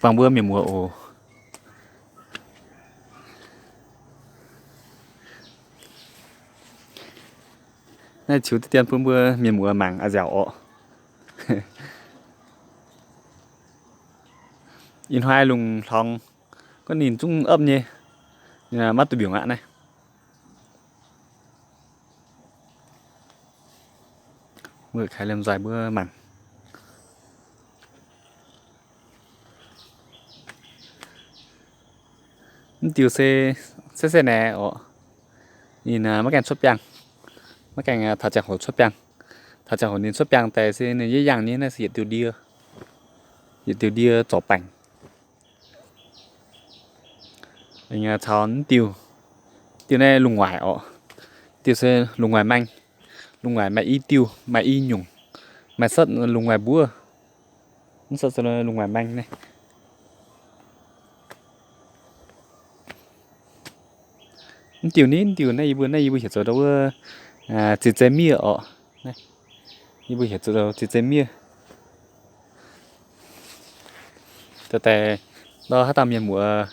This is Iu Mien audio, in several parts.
bangc mbuo mienh muoz oc. Naaiv ziux diqv dien bun mbuo mienh muoz mangc a'nziaauc orqc. Ih hnoi lungh hlorngx gorngv ninh zungv opv nyei, maiv duqv mbiungc aqv naaiv. Mbuo kaaix liemh nzoih mbuo mangc. Mv diuh se, se se naaiv orqc. Ninh maiv gaengh cuotv biangh, maiv gaengh taux ziangh hoc cuotv biangh. Taux ziangh hoc ninh cuotv biangh daaih se ninh yietv yangh nyei. Naaiv se yietc diuh ndie, yietc diuh ndie zorc baengc. Caux mv diuh, diuh naaiv lungh waaic orqc. Diuh se lungh waaic maeng. Lungh waaic maaih i diuh, maaih i nyungc, maaih setv lungh waaic mbuov, mv setv lungh waaic maeng naaiv. Mv diuh ni, mv diuh naaiv yie mbuo, naaiv yie mbuo heuc zoux ndau wuov ziex zei miev orqc. Yie mbuo heuc zoux ziex zei miev. Daaih ndau haaix dauh mienh muoz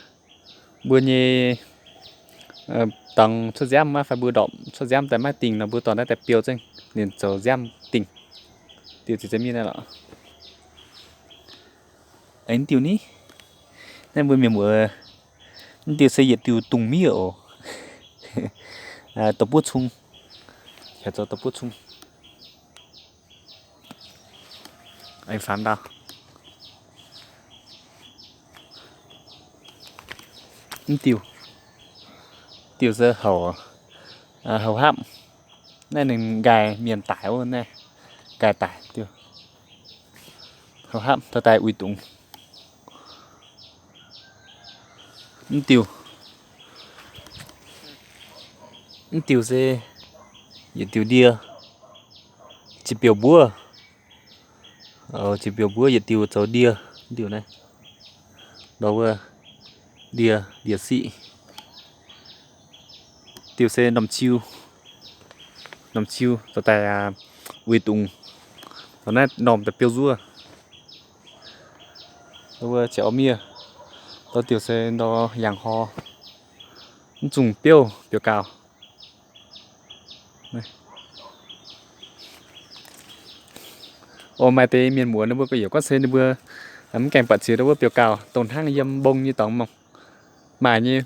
mbuo nyei dorngx cuotv nziaamv maiv fai mbuo ndorpc cuotv nziaamv daaih maiv dingh nor, mbuo dorh naaiv daaih biou zengv, ninh zoux nziaamv dingh. Diuh ziex zei miev naaiv lorqc. Mv diuh ni, naaiv mbuo mienh muoz, mv diuh se yietc diuh dungz miev oc. Dongh buov cung, heuc zoux dongh buov cung. Faam ndau. Mv diuh, diuh se houc, houc hapv. Naaiv ninh nqaai mienh daic wuov naaiv, nqaai daic diuh. Houc hapv dorh daaih uix dungz. Mv diuh, mv diuh se yietc diuh ndie, ziex biouv mbuov. Ziex biouv mbuov yietc diuh zoux ndie, mv diuh naaiv, ndau wuov ndie, ndie-siqv. Diuh se normh ciu, normh ciu dorh daaih uix dungz, dorh naaiv normh daaih biou nzuov. Ndau wuov ziouc miev. Ndau diuh se ndau yangh hor, mv zungh biouv, biouv-gauh. O, maaih deix mienh muoz ninh mbuo gorx-youz gorngv se ninh mbuo mv gaengh buatc ziex ndau wuov biouv-gauh dongh hnangv yiem mbong nyei dorngx mangc. Maaih nyei.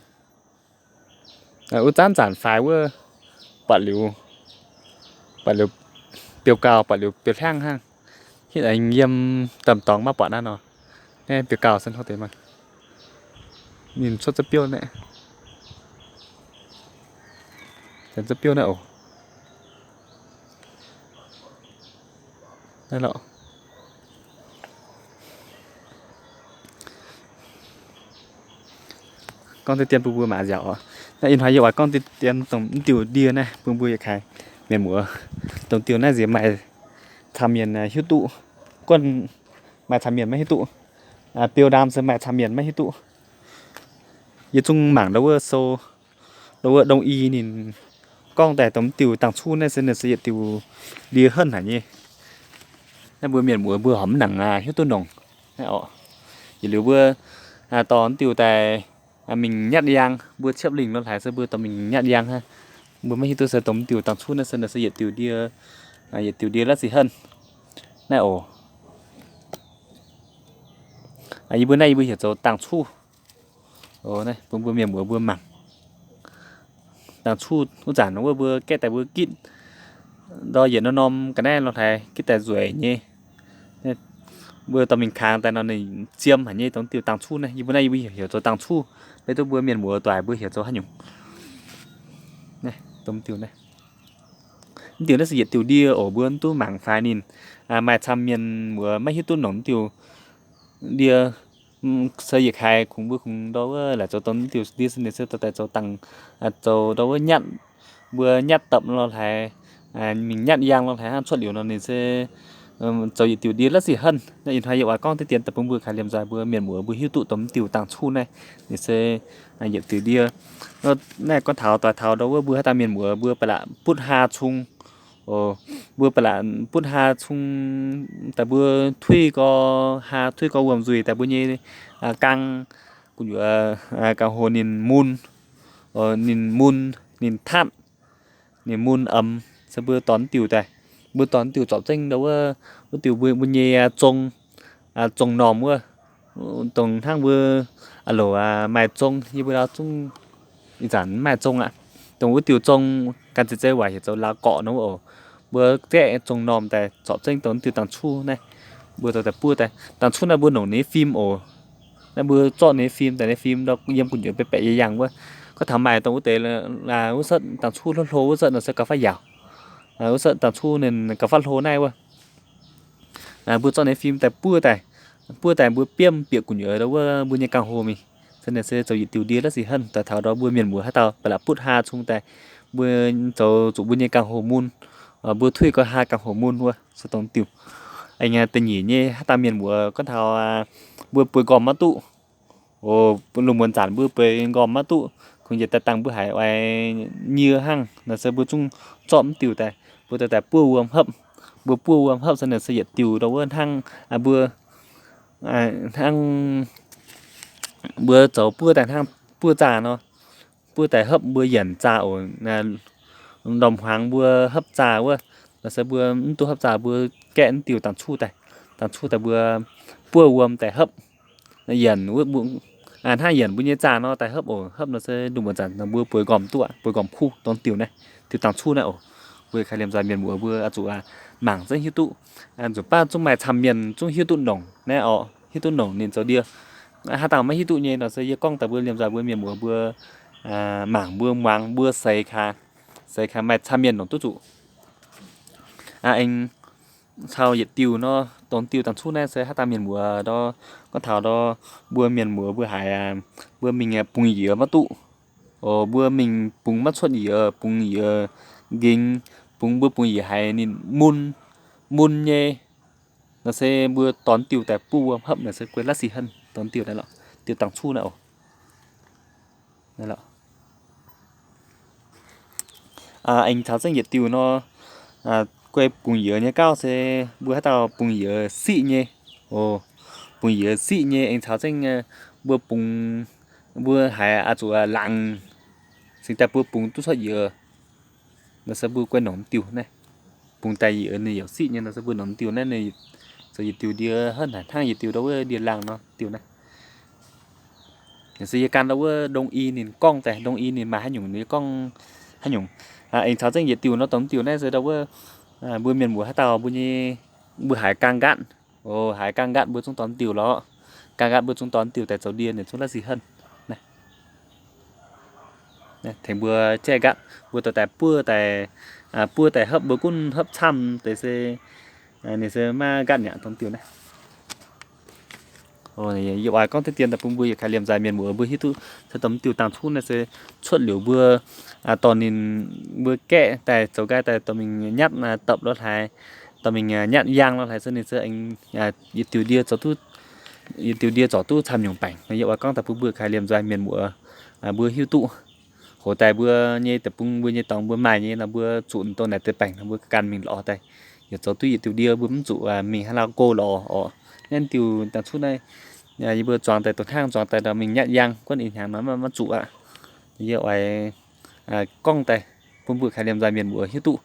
Wuov zanc zanc faix wuov buatc liuz, buatc liuz biouv-gauh, buatc liuz biouv-hliangv hnangv. Hitv aengx yiem domh dorngx maiv buatc naaiv nor. Naaiv biouv-gauh se hnangv deix maah. Ninh cuotv za'biouv naaiv, cuotv za'biouv naaiv oc. Naaiv lorqc. Gorngv deix dien bun mbuo mangc nziaauc oc. Naaiv ih hnoi yie oix gorngv deix dien dongh mv diuh ndie naaiv bun mbuo yietc kaaix mienh muoz. Dongh diuh naaiv nziex maaih camv mienh hiuv duqv, guanh maaih camv mienh maiv hiuv duqv. Biouv ndaam se maaih camv mienh maiv hiuv duqv. Yie zungv mangc ndau wuov sou, ndau wuov Đông y ninh gorngv daaih dongh mv diuh dangh cuv naaiv se ninh se yietc diuh ndie henv haic nyei. Naaiv mbuo mienh muoz mbuo horpc mv nangc hiuv duqv nongc. Naaiv oc, yietc liuz mbuo dorh mv diuh daaih mingh nyatv yaang, mbuo ciepv lingh lo hlaaix se mbuo dorh mingh nyatv yaang hnangv. Mbuo maiv hiuv duqv se dongh mv diuh dangh cuv naaiv se, se yietc diuh ndie, yietc diuh ndie la'sic henv. Naaiv oc, yie mbuo naaiv yie mbuo heuc zoux dangh cuv. Bun mbuo mienh muoz mbuo mangc. Dangh cuv wuov zanc wuov mbuo gaeqv daaih mbuo gitv ndor yietc norm norm ga'naaiv lo hlaaix gitv daaih nzueic nyei. Mbuo dorh mingh kangx daaih nor ninh ziemx haic nyei dongh diuh dangh cuv naaiv. Yie mbuo naaiv yie mbuo heuc zoux dangh cuv. Maiv duqv mbuo mienh muoz doic mbuo heuc zoux haaix nyungc. Dongh diuh naaiv, mv diuh naaiv se yietc diuh ndie oc. Mbuo mv duqv mangc faix ninh. Maaih camv mienh muoz maiv hiuv duqv nongc mv diuh ndie. Se yietc kaaix kungx mbuo kungx ndor wuov laaic zoux dongh mv diuh ndie se ninh se dorh daaih zoux dangh, zoux ndor wuov nyatv, mbuo nyatv dapv lo hlaaix, mingh nyatv yaang lo hlaaix hnangv cuotv liuz nor ninh se zoux yietc diuh ndie la'sic henv. Naaiv ih hnoi yie oix gorngv deix dien daaih bun mbuo kaaix liemh nzoih mbuo mienh muoz mbuo hiuv duqv dongh mv diuh dangh cuv naaiv. Ninh se yietc diuh ndie. Naaiv gorngv taux doix taux ndor wuov mbuo haaix dauh mienh muoz mbuo ba'laqc butv haa cung, Mbuo ba'laqc butv haa cung daaih mbuo tuiv gorx haa, tuiv gorx wuom nzuih daaih mbuo nyei gaang, gu'nyuoz gaang hoc ninh mun, ninh mun, ninh tatv, ninh mun emx, se mbuo dorh diuh daaih. Mbuo dorh diuh zorpc zengv ndau wuov, wuov diuh mbuo nyei zong, zong normh wuov, dongh hnangv mbuo loc maaih zong, yie mbuo lauz zungv ih zanc maaih zong aqv. Dongh wuov diuh zong gan zeiz zeiv waac heuc zoux lauz gorqv nor oc. Mbuo gaeqv zong normh daaih zorpc zengv dongh diuh dangc cuv naaiv, mbuo dorh daaih buov daaih. Dangc cuv naaiv mbuo nongc ninh fim oc. Naaiv mbuo zorqv ninh fim daaih, ninh fim ndau yiem gu'nyuoz baeqc baeqc yangh yangh wuov. Gorngv taux maaih dongh wuov deix, wuov setv dangc cuv hlo hlo wuov setv nor se gauh faaux yaauc. Wuov setv dangc cuv ninh gauh faaux hlo naaiv wuov. Mbuo zorqv ninh fim daaih buov daaih, buov daaih mbuo biomv bieqc gu'nyuoz ndau wuov mbuo nyei gaang hoc mingh. Se ninh se zoux yietc diuh ndie la'sic henv daaih taux ndau mbuo mienh muoz haaix dauh ba'laqc butv haa cung daaih, mbuo zoux zuqc mbuo nyei gaang hoc mun, mbuo tuiv gorx haa gaang hoc mun wuov se dongh diuh. Aengx da'nyeic nyei haaix dauh mienh muoz gorngv taux mbuo bueix nqormh maiv duqv, lungh muonz zanc mbuo bueix nqormh maiv duqv, kungx yietc daaih dangh mbuo haiz oix nyie hnangv nor se mbuo zungv zorqv mv diuh daaih, mbuo dorh daaih buov wuom hopv. Mbuo buov wuom hopv se ninh se yietc diuh ndau wuov hnangv mbuo, hnangv mbuo zoux buov daaih hnangv buov zaah nor, buov daaih hopv mbuo yienc zaah oc. Ndorm hmuangx mbuo hopv zaah wuov, nor se mbuo mv duqv hopv zaah mbuo gaeqv mv diuh dangc cuv daaih, dangc cuv daaih mbuo buov wuom daaih hopv. Yienc wuov, hnangv yienc mbuo nyei zaah nor daaih hopv oc. Hopv nor se lungh muonz zanc nor mbuo bueix nqormh duqv aqv, bueix nqormh kuv dongh diuh naaiv, diuh dangc cuv naaiv oc. Mbuo kaaix liemh nzoih mienh muoz mbuo oix zuqc mangc zengv hiuv duqv, nzunc baav zungv maaih camv mienh zungv hiuv duqv nongc naaiv oc, hiuv duqv nongc ninh zoux ndie. Haaix dauh maiv hiuv duqv nyei nor se yie gorngv daaih mbuo liemh nzoih mbuo mienh muoz mbuo mangc mbuo muangx mbuo seix kaaix, seix kaaix maaih camv mienh nongc duqv zuqc. Aengx caux yietc diuh nor, dongh diuh dangc cuv naaiv se haaix dauh mienh muoz ndor, gorngv taux ndor, mbuo mienh muoz mbuo haiz mbuo mingh bungx yiez maiv duqv, mbuo mingh bungx maiv cuotv yiez, bungx yiez nqingx, bungx mbuo bungx yiez haiz ninh mun, mun nyei, nor se mbuo dorh diuh daaih buov wuom hopv nor se guei la'sic henv dongh diuh naaiv lorqc, diuh dangc cuv naaiv oc. Aengx caux zengv yietc diuh nor, guei bungx yiez nyei gauv se mbuo haaix dauh bungx yiez siqv nyei, bungx yiez siqv nyei aengx caux zengv mbuo bungx, mbuo haiz oix zuqc laangz cingx daaih mbuo bungx duqv cuotv yiez, nor se mbuo guei nongc diuh naaiv. Bungx daaih yiez ninh yaac siqv nyei nor se mbuo nongc diuh naaiv, ninh zoux yietc diuh ndie henv haic hnangv yietc diuh ndau wuov ndie-laangh nor diuh naaiv. Se yie gan ndau wuov Đông y ninh gorngv daaih, Đông y ninh maaih haaix nyungc ninh gorngv haaix nyungc. Aengx caux zengv yietc diuh nor, dongh diuh naaiv se ndau wuov mbuo mienh muoz haaix dauh mbuo nyei, mbuo haiz gaang nqaatv, haiz gaang nqaatv mbuo zungv dorh diuh lorqc. Gaang nqaatv mbuo zungv dorh diuh daaih zoux ndie ninh zungv la'sic henv. Tengx mbuo jaiv nqaatv mbuo dorh daaih buov daaih, buov daaih hopv mbuo gunv hopv camv deix se ninh se maiv nqaatv mi'aqv dongh diuh naaiv. Yie oix gorngv deix dien daaih bun mbuo yietc kaaix liemh nzoih mienh muoz mbuo hiuv duqv se dongh diuh dangc cuv naaiv se cuotv liuz mbuo dorh ninh, mbuo gaeqv daaih zoux nqaai daaih dorh mingh nyatv dopc lorz hlaaix, dorh mingh nyatv yaangh lorz hlaaix se ninh se aengx yietc diuh ndie zorc duqv, yietc diuh ndie zorc duqv camv nyungc baengc. Yie oix gorngv daaih bun mbuo yietc kaaix liemh nzoih mienh muoz mbuo hiuv duqv. Hoc daaih mbuo nyei deic-bung mbuo nyei dorngx mbuo maaih nyei nor mbuo zuqc dongh naaic deix baengc nor mbuo ganh mingh lorz daaih, yietc zoux duqv yietc diuh ndie mbuo mv zuqc mingh haaix lauh go lorz oc. Naaiv diuh dangc cuv naaiv yie mbuo zuangx daaih dongh hnangv zuangx daaih nor mingh nyatv yaangh guonv ih hnyangx nor maiv zuqc aqv. Yie oix gorngv daaih bun mbuo yietc kaaix liemh nzoih mienh muoz hiuv duqv.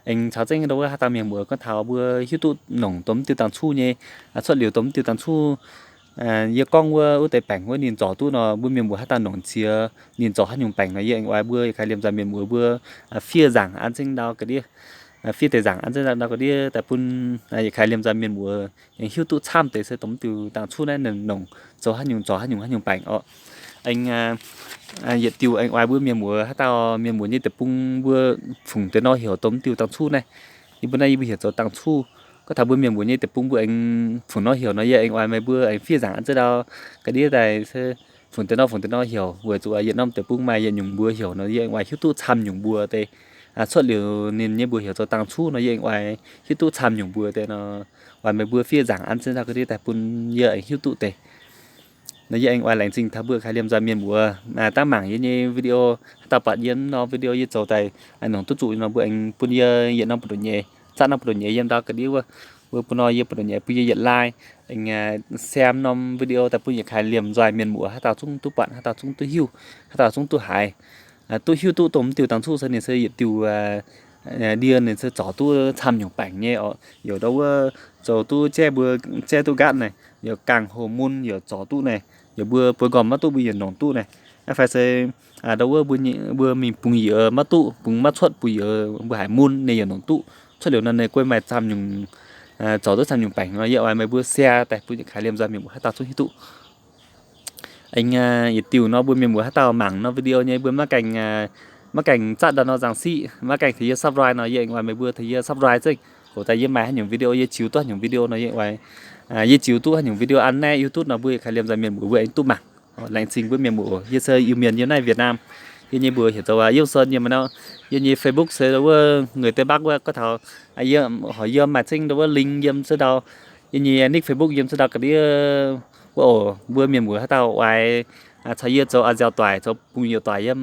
Aengx caux zengv ndau wuov haaix dauh mienh muoz gorngv taux mbuo hiuv duqv nongc dongh mv diuh dangc cuv nyei, cuotv liuz dongh mv diuh dangc cuv yie gorngv wuov, wuov deix baengc wuov ninh zorc duqv nor mbuo mienh muoz haaix dauh nongc qiex ninh zorc haaix nyungc baengc nor yie aengx oix mbuo yietc kaaix liemh nzoih mienh muoz mbuo fiev nzaangc an zengv ndau ga'ndiev, fiev deix nzaangc an zengv ndau ga'ndiev daaih bun yietc kaaix liemh nzoih mienh muoz aengx hiuv duqv camv deix se dongh mv diuh dangc cuv naaiv ninh nongc zoux haaix nyungc zorc haaix nyungc haaix nyungc baengc oc. Aengx yietc diuh aengx oix mbuo mienh muoz haaix dauh mienh muoz nyei deic-bung mbuo fungc deix nor heuc dongh mv diuh dangc cuv naaiv. Yie mbuo naaiv yie mbuo heuc zoux dangc cuv. Gorngv taux mbuo mienh muoz nyei deic-bung mbuo aengx fungc nor heuc nor yie aengx oix meih mbuo aengx fiev nzaangc an zengv ndau ga'ndiev daaih se fungc deix nor fungc deix nor heuc weic zuqc yietc norm deic-bung maaih yietc nyungc mbuox heuc nor yie aengx oix hiuv duqv camv nyungc mbuox deix. Cuotv liuz ninh nyei mbuox heuc zoux dangc cuv nor yie aengx oix hiuv duqv camv nyungc mbuox deix nor, oix meih mbuo fiev nzaangc an zengv ndau ga'ndiev daaih bun yie aengx hiuv duqv deix. Nor yie aengx oix laengz zingh taux mbuo kaaix liemh nzoih mienh muoz daav mangc yie nyei video. Haaix dauh buatc yie norm video yie zoux daaih nongc duqv zuqc nor mbuo aengx bun yie yietc norm buoz-ndoqv nyeiz, zatv norm buoz-ndoqv nyeiz yiem ndau ga'ndiev wuov, wuov bun nor yie buoz-ndoqv nyeiz bun yie yietc like, aengx share norm video daaih bun yietc kaaix liemh nzoih mienh muoz haaix dauh zungv duqv buatc, haaix dauh zungv duqv hiuv, haaix dauh zungv duqv haiz. Duqv hiuv duqv dongh mv diuh dangx cuqv se ninh se yietc diuh ndie ninh se zorc duqv camv nyungc baengc nyei oc. Yaac ndau wuov zoux duqv jaiv mbuo, jaiv duqv nqaatv naaic, yaac gangh hoc mun yaac zorc duqv naaic, yaac mbuo buo nqormh maiv duqv mbuo yaac nongc duqv naaic. Aa, fai se ndau wuov mbuo mingh bungx yiez maiv duqv, bungx maiv cuotv bungx yiez mbuo haiz mun ninh yaac nongc duqv. Cuotv liuz nor ninh guei maaih camv nyungc, zorc duqv camv nyungc baengc nor yie oix meih mbuo share daaih bun yietc kaaix liemh nzoih mienh muoz haaix dauh zungv hiuv duqv. Aengx yietc diuh nor mbuo mienh muoz haaix dauh mangc norm video nyei mbuo maiv gaengh, maiv gaengh zatv ndau nor nzangc siqv, maiv gaengh tengx yie subscribe nor yie aengx oix meih mbuo tengx yie subscribe zengv. Hoc daaih yie maaih haaix nyungc video yie ziux duqv haaix nyungc video nor yie oix, yie ziux duqv haaix nyungc video an naaiv YouTube nor mbuo yietc kaaix liemh nzoih mienh muoz mbuo aengx duqv mangc. Laengz zingh mbuo mienh muoz oc. Yie se Iu-Mienh yiem naaiv Việt Nam. Yie nyei mbuox heuc zoux Yiem Son yiem naaiv. Yie nyei Facebook se ndau wuov người Tây Bắc wuov gorngv taux, heuc yie maaih zengv ndau wuov link yiem cuotv ndau. Yie nyei nick Facebook yiem cuotv ndau ga'ndiev wuov oc. Mbuo mienh muoz haaix dauh oix caux yie zoux a'nziaauc doic, zoux bungx-youz doic yiem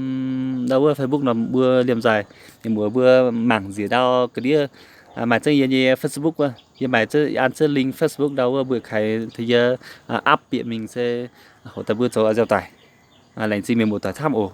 ndau wuov Facebook nor mbuo liemh nzoih mienh muoz mbuo mangc nziex ndau ga'ndiev. Maaih zengv yie nyei Facebook wuov, yie maaih an zengv link Facebook ndau wuov mbuo kaaix tengx yie up bieqc mingh se hoc daaih mbuo zoux a'nziaauc doic. Laengz zingh mienh muoz doic camv oc.